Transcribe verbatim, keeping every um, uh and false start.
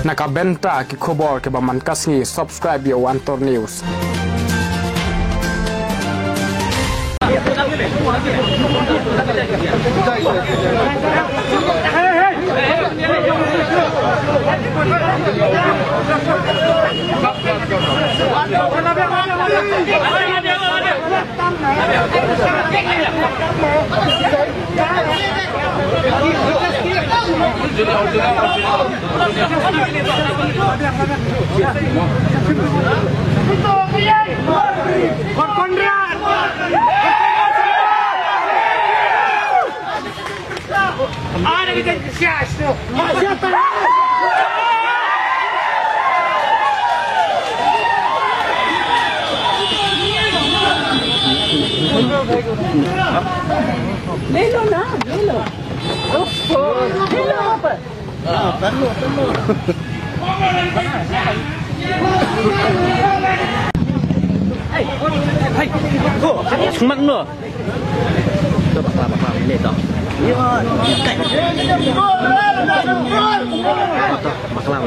Na ka bynta ki khubor kiba man ka sngi, subscribe ïa u Antor News. ले लो ना, ले लो। ओफो, ले लो ऊपर। Smat no. To, bakla, bakla, ini to. To, bakla.